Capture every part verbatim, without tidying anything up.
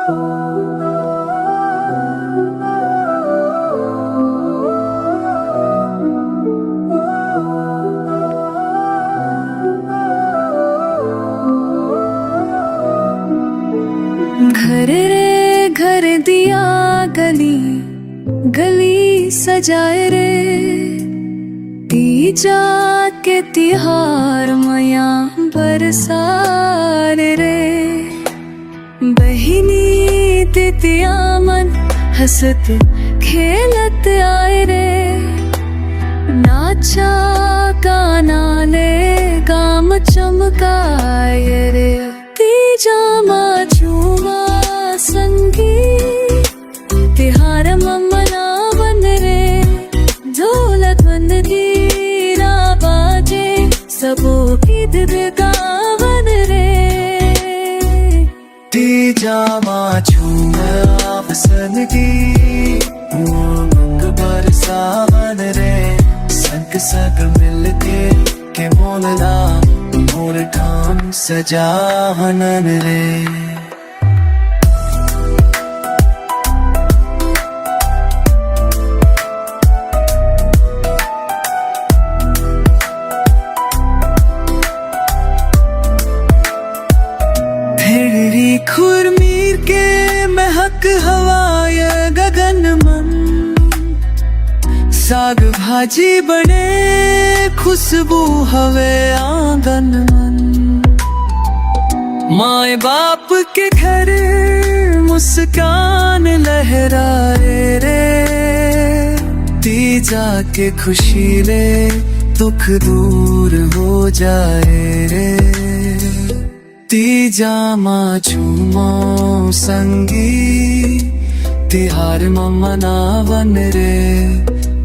घर रे घर दिया गली, गली सजाए रे। तीजा के तिहार मया बरसाए रे। बहिनी दिदिया मन हंसत खेलत आए रे। नाचा गाना ले गाम चमकाए रे। तीजा मा झूमा संगी, तिहार म मनावन रे। ढोलक बंद दीरा बाजे, सबो गीत गावन रे। तीजा मा झूमा संगी, उमंग बरसावन रे। संग संग मिलके के मोलना, मोर ठाम सजावनन रे। भेड़री खुरमीर के महक हवाय गगन मन। साग भाजी बने खुशबू हवे आंगन मन। माय बाप के घर मुस्कान लहराए रे। तीजा के खुशी ले दुख दूर हो जाए रे। तीजा मा झूमो संगी, तिहार म मनावन रे।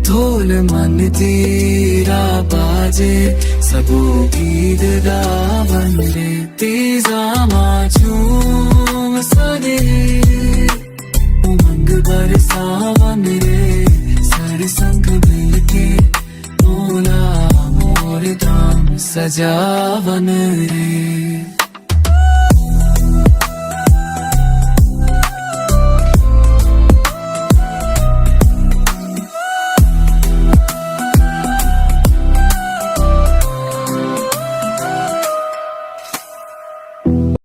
ढोल मन दीरा बाजे, सबो गीत गावन रे। तीजा मा झूम संगी, उमंग बरसावन रे। सर संग मिलके, मोला मोर धाम सजावन रे।